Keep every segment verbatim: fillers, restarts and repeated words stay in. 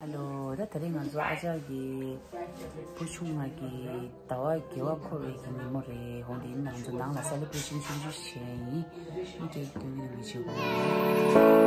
ཧ་ལོ། ད་དེ་རིང་ང་ཚོ་ཨ་ཅག་གི་བུ་ཆུང་མ་གི་ཟླ་བ་བརྒྱད་པ་འཁོར་བའི་གི་ཉིན་མོ་རེད། འོ་དེ་ཡིན་ན་ང་ཚོ་ནང་ལ་སེ་ལེ་བྷི་རེ་ཤན་ཆུང་ཆུང་བྱས་ཡིན། མི་སྐད་སྟོན་གི་མི་བྱེད་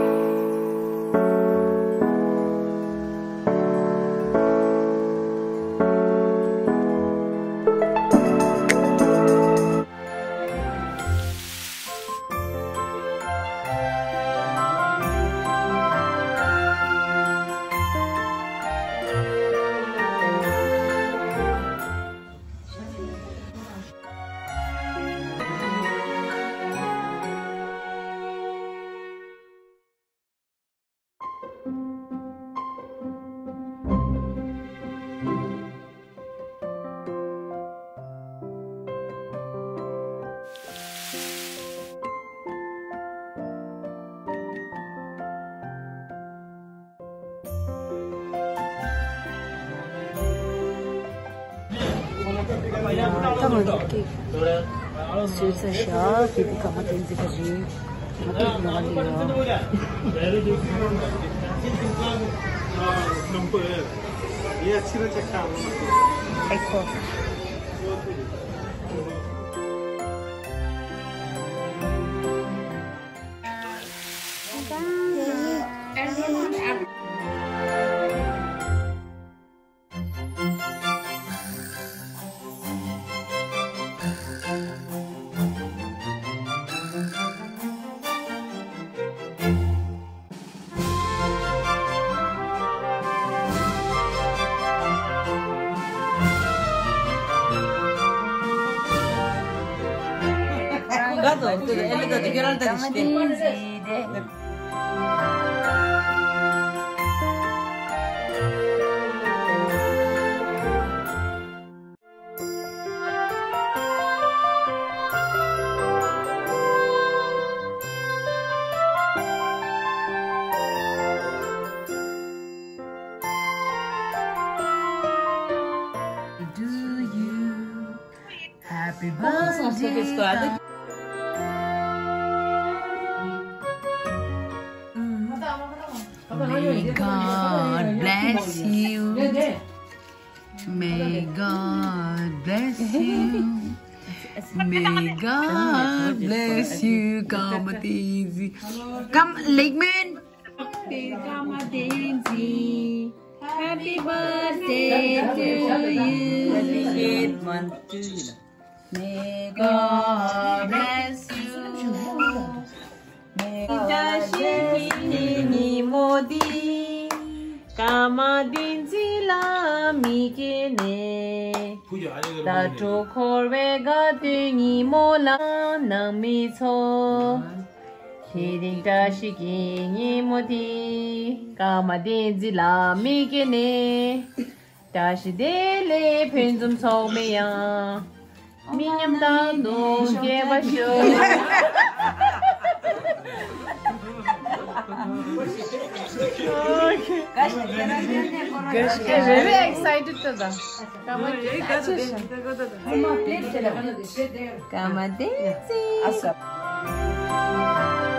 གོ། ད་ང་ཚོ་གཅིག་བཟོས་ཚར་ཤག་དེ་དེ་ག་མ་དེ་འཛི་ག་རེད། ང་ཚོ་ནང་ལ་ཡོད། ཨེ་ཁོ། Happy birthday. May God bless you. May God bless you. May God bless you. Kamatinzi. Come, Ligmin. Kamatinzi. Happy birthday to you. May God bless you. བཀྲ་ཤིས་ཀྱི་ཉིན་མོ་འདི། ཀ་མ་བསྟན་འཛིན་ལ་མི་སྐྱེ་ནས། ད་འགྲོ་འཁོར་བའི་དགའ་སྟོན་ཉིན་མོ་ལ་ནང་མི་ཚོ། དེ་རིང་བཀྲ་ཤིས་ཀྱི་ཉིན་མོ་འདི། ཀ་མ་བསྟན་འཛིན་ལ་མི་སྐྱེ་ནས། བཀྲ་ཤིས་བདེ་ལེགས་ཕུན་སུམ་ཚོགས་པའི་ཡང་། མི་ཉམས་རྟག་ཏུ་རྒྱས་པར་ཤོག་རེ་རེ་excited་ད་ད། ཀ་མ་བསྟན་འཛིན། ཀ་མ་བསྟན་འཛིན།